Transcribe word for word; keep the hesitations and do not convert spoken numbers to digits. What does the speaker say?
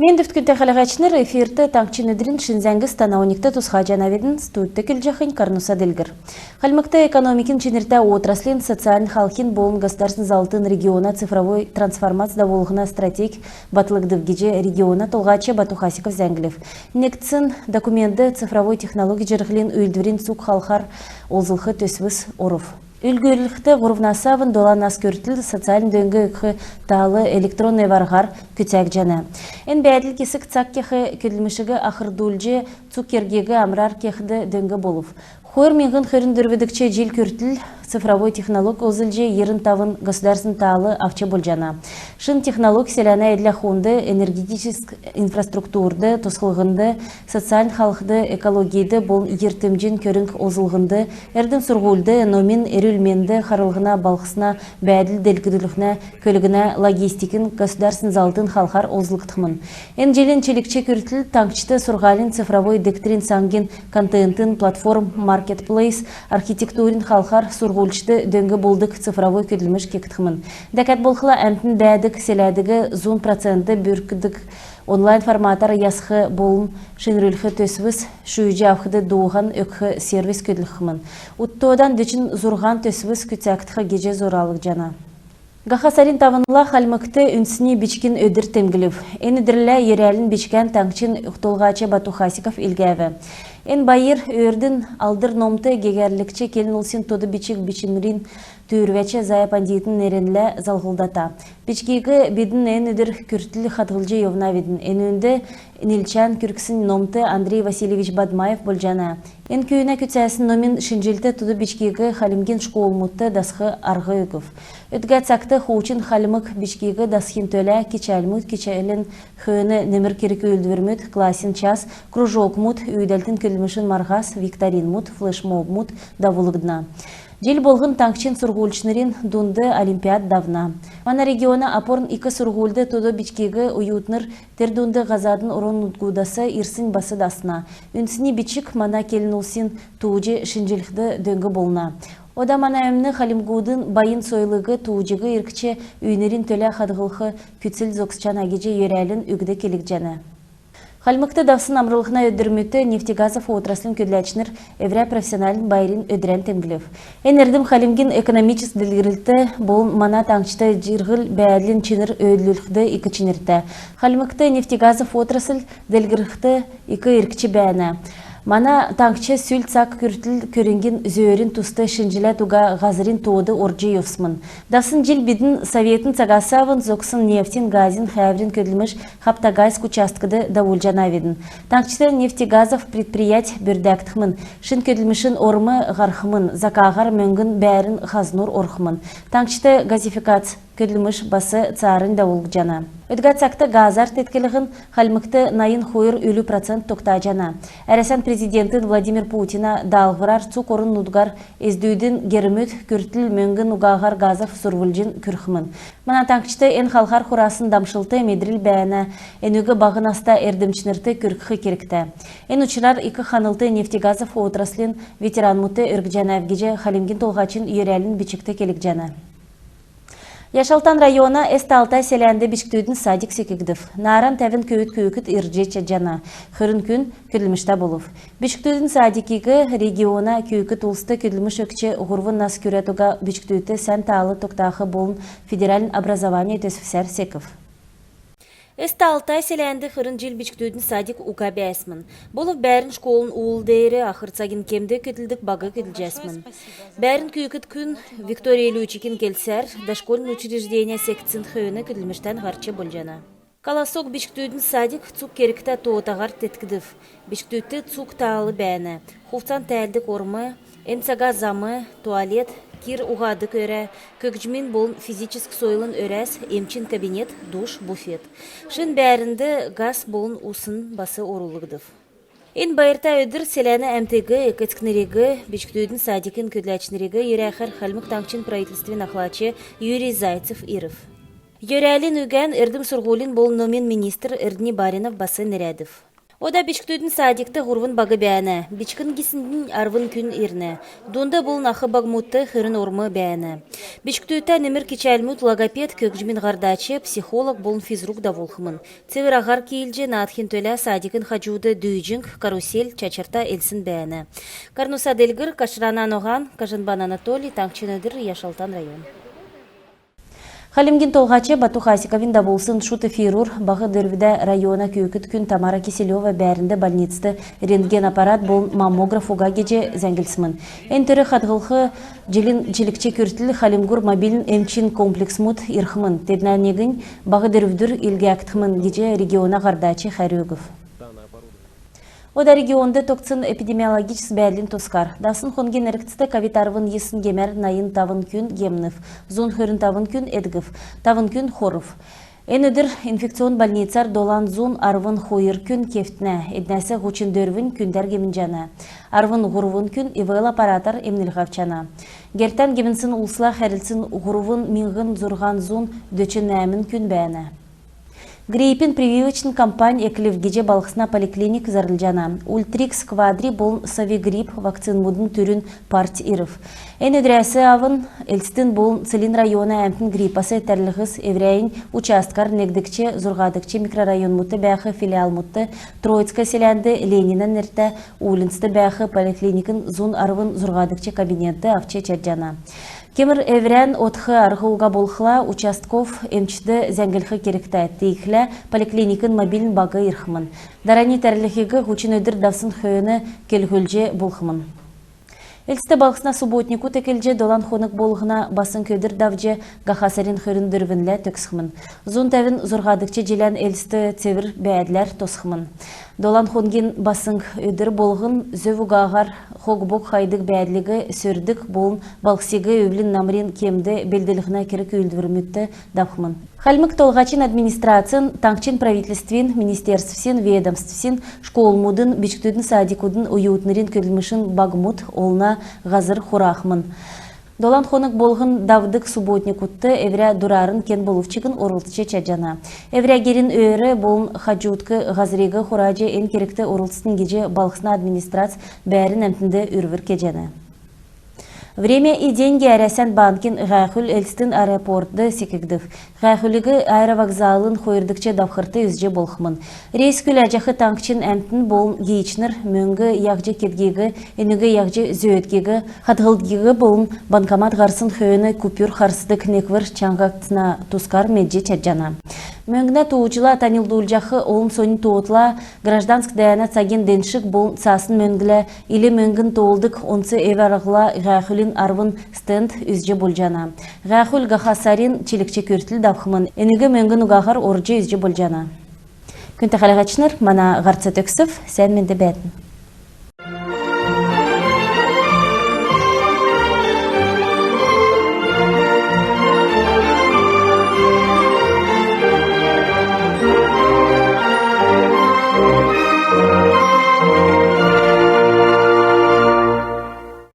Эндүвт, күндтә хәләһәчнр, эфирт «Таңһчин өдрин шин зәңгс». Тана оньгт тусхаҗанавидн. Студьд көдлҗәхнь Карнуса Делгр. Хальмгт экономикин чинртә отраслин, социальн халхин болн государственн заллтын региона цифровой трансформац давулһна стратег батлгдв гиҗ региона толһач Бату Хасиков зәңглв. Негдсн документд цифровой технологь җирһлин үүлдврин цуг халхар олзлх төсвс орв. Үлгүрлхд, һурвнас авн долан нас күртл социальн дөң өгх тал электронн эв-арһар күцәгдҗәнә. Эн бәәдл кесг цаг кех көдлмшиг ахрдулҗ, цуг кергиг амрар кехд дөң болв. Хойр миңһн хөрн дөрвдгч җил күртл цифровой технологь олзлҗ, йирн тавн государственн тал авч болҗана. Шин технологь селәнә эдл-ахуд, энергетическ инфраструктурд, тосхлһнд, социальн халхд, экологид болн йиртмҗин көрңг олзллһнд, эрдм-сурһульд, номин, эрүл-менд харлһна, балһсна бәәдл делгрүллһнә, көлгнә, логистикин, государственн заллтын халхар олзлгдхмн. Эн җилин чилгч күртл таңһчд сурһулин цифровой дегтрин саңгин контентын платформ, маркетплейс, архитектурин халхар сурһульчд дөң болдг цифровой көдлмш кегдхмн. Дәкәд болхла, әмтн бәәдг селәдиг зун процентд бүркдг, онлайн форматар ясх болн шинрүлх төсвс, шүүҗ авхд дууһан өгх сервис көдлхмн. Ут тоодан дөчн зурһан төсвс күцәгдх гиҗ зуралгдҗана. Һаха сарин тавнла Хальмгт үндсни бичгин өдр темдглв. Эн өдрлә йөрәлин бичгән таңһчин толһач Бату Хасиков илгәв. Эн байр өөрдин алдр номт гегәрлгч келн улсин тод бичг бичмрин түүрвәч Зая Пандитин нернлә залһлдата. Бичгиг бидн эн өдр күртл хадһлҗ йовнавидн. Энүнд нилчән күргсн номт Андрей Васильевич Бадмаев болҗана. Эн күүнә күцәсн номин шинҗллт тод бичгиг хальмгин школмудт дасх арһ өгв. Өдгә цагт хуучн хальмг бичгиг дасхин төлә кичәлмүд, кичәлин хөөн немр керг-үүлдврмүд, классин час, кружокмуд, үүдәлтин көдлмшин марһас, викторинмуд, флешмобмуд давулгдна. Җил болһн таңһчин сурһульчнрин дунд олимпиад давна. Мана региона опорн ик сурһульд тод бичгиг оютнр, тер дунд һазадын орн-нутгудас ирсн бас дасна. Үндсни бичг мана келн улсин тууҗ шинҗлхд дөң болна. Ода мана өмн хальмгудын байн сойлыг, тууҗиг иргч үйнрин төлә хадһлх күцл зогсҗана гиҗ йөрәлин үгд келгдҗәнә. Хальмгт давсн амрлһна өдрмүдт нефтегазов отраслин көдләчнр эврә профессиональн байрин өдрән темдглв. Эн эрдм хальмгин экономическ делгрлт болн мана таңһчд җирһл-бәәдлин чинр өөдлүлхд ик чинртә. Хальмгт нефтегазов отрасль делгрхд ик иргч бәәнә. Мана таңһч сүл цаг күртл көрңгин зөөрин туст шинҗләд уга һазрин тоод орҗ йовсмн. Давсн җил бидн советин цагас авн зогссн нефтин, газин хәәврин көдлмш Хаптагайск участкд давулҗанавидн. Таңһчд нефтегазов предприять бүрдәгдхмн, шин көдлмшин орм һархмн, закаһар мөңгн бәәрн хазнур орхмн. Таңһчд газификац көдлмш бас цааранднь давулгдҗана. Өдгә цагт газар тетклһн Хальмгт найн хойр үлү процент тогтаҗана. Әрәсән президентин Владимир Путина даалһврар цуг орн-нутгар эздүдин гермүд күртл мөңгн угаһар газов сурвлҗн күрхмн. Мана таңһчд эн халхар хурасн дамшлт, медрл бәәнә. Энүг баһ наста эрдмчнрт күргх кергтә. Эн учрар ик ханлт нефтегазов отраслин ветеранмудт өргҗәнәв гиҗ Хальмгин Толһачин йөрәлин бичгт келгдҗәнә. Яшалтан района Эст Алтай селәнд бичкдүдин садик секгдв. Нааран тәвн көвүд күүкд ирҗ чадҗана. Хөрн күн көдлмштә болв. Бичкдүдин садикиг региона күүкд улст көдлмш өгч, һурвн нас күрәд уга бичкдүдт сән таал тогтах болн федеральн «Образование» төсвсәр секв. Эст Алтай селәнд хөрн җил бичкдүдин садик уга бәәсмн. Болв бәәрн школын уул деер ахр цагин кемд көдлдг баг көдлҗәсмн. Бәәрн күүкд күн Виктория Лючикин келсәр, дошкольн учреждения секгдсн хөөн көдлмштән һарч болҗана. «Колосок» бичкдүдин садик цуг кергтә тоотаһар теткгдв. Бичкдүдт цуг таал бәәнә: хувцан тәәлдг орм, эн цага зам, туалет, кир уһадг өрә, көгҗмин болн физическ сойлын өрәс, эмчин кабинет, душ, буфет. Шин бәәрнд газ болн усн бас орулгдв. Эн байрта өдр селәнә әмтиг, эк-эцкнриг, бичкдүдин садикин көдләчнриг йөрәхәр Хальмг Таңһчин правительствин ахлач Юрий Зайцев ирв. Йөрәлин үгән эрдм-сурһулин болн номин министр Эрдни Баринов бас нерәдв. Ода бичкдүдин садикт һурвн баг бәәнә. Бичкн гиснднь арвн күн ирнә. Дунд болн ах багмудт хөрн орм бәәнә. Бичкдүдтә немр кичәлмүд логопед, көгҗмин һардач, психолог болн физрук давулхмн. Цевр аһар киилҗ наадхин төлә садикин хаҗуд дүүҗң, карусель, чачрта элсн бәәнә. Карнуса делгр, Кашрана Ноһан, Кажанбан Анатолий, Таңһчин өдр, Яшалтан район. Хальмгин Толһач Бату Хасиковин давулсн шуд эфирүр Баһ Дөрвдә района күүкд күн Тамара Киселева бәәрнд больницд рентген аппарат болн маммограф уга гиҗ зәңглсмн. Эн төр хадһлх җилин чилгч күртл Хальмгур мобильн эмчин комплексмүд ирхмн. Теднә негнь Баһ Дөрвдүр илгәгдхмн гиҗ региона һардач хәрү өгв. Ода регионд тогтсн эпидемиологическ бәәдлин тускар. Давсн хонгин эргцд ковид арвн йисн гемәр найн тавн күн гемнв, зун хөрн тавн күн эдгв, тавн күн хорв. Эн өдр инфекционн больницар долан зун арвн хойр күн кевтнә, эднәс һучн дөрвнь күндәр гемнҗәнә, арвн һурвн күн ИВЛ аппаратар эмнлһ авчана. Гертән гемнсн улсла хәрлцсн һурвн миңһн зурһан зун дөчн нәәмн күн бәәнә. Гриппин прививочн кампань эклв гиҗ балһсна поликлиник зарлҗана. Ультрикс Квадри болн Совигрипп вакцинмудын түрүн парть ирв. Эн өдрәс авн Элстин болн Целинн района әмтн гриппәс тәрлһс эврәннь участкар негдгч, зурһадгч микрорайонмудт бәәх филиалмудт, Троицк селәнд Ленинә нертә уульнцд бәәх поликлиникин зун арвн зурһадгч кабинетд авч чадҗана. Кемр эврән одх арһ уга болхла, участков эмчд зәңглх кергтә. Тиигхлә поликлиникин мобильн баг ирхмн. Дарани тәрлһиг һучн өдр давсн хөөн келһүлҗ болхмн. Элстд балһсна субботникүд эклҗ долан хонг болһна басң өдр давҗ, һаха сарин хөрн дөрвнлә төгсхмн. Зун тәвн зурһадгч җилән Элст цевр бәәдләр тосхмн. Долан хонгин басң өдр болһн зөв угаһар хог-бог хайдг бәәдлиг сөрдг болн балһсиг үвлин намрин кемд белдлһнә керг-үүлдврмүдт давхмн. Хальмг Толһачин администрацин, таңһчин правительствин, министерствсин, ведомствсин, школмудын, бичкдүдин садикудын, оютнрин көдлмшин багмуд олна һазр хурахмн. Долан хонг болһн давдг субботникүдт эврә дурарн кен болвчн орлцҗ чадҗана. Эврә герин өөр болн хаҗудк һазриг хураҗ, эн кергт орлцтн гиҗ балһсна администрац бәәрн әмтнд үрвр кеҗәнә. «Время и деньги» Әрәсән банкин һәәхүл Элстин аэропортд секгдв. Һәәхүлиг аэровокзалын хойрдгч давхрт үзҗ болхмн. Рейс күләҗәх таңһчин әмтн болн гиичнр мөңг яһҗ кедгиг, энүг яһҗ зөөдгиг, хадһлдгиг болн банкомат һарсн хөөн купюр харсдг неквр чаңһагдсна тускар медҗ чадҗана. Мөңгнә тууҗла таньлдулҗах олн соньн тоотла, гражданск дәәнә цагин деншг болн цаасн мөңглә, ил мөңгн тоолдг онц эв-арһла һәәхүлин арвн стенд үзҗ болҗана. Һәәхүл һаха сарин чилгч күртл давхмн. Энүг мөңгн угаһар орҗ үзҗ болҗана. Күндтә хәләһәчнр, мана һарц төгсв. Сән менд бәәтн.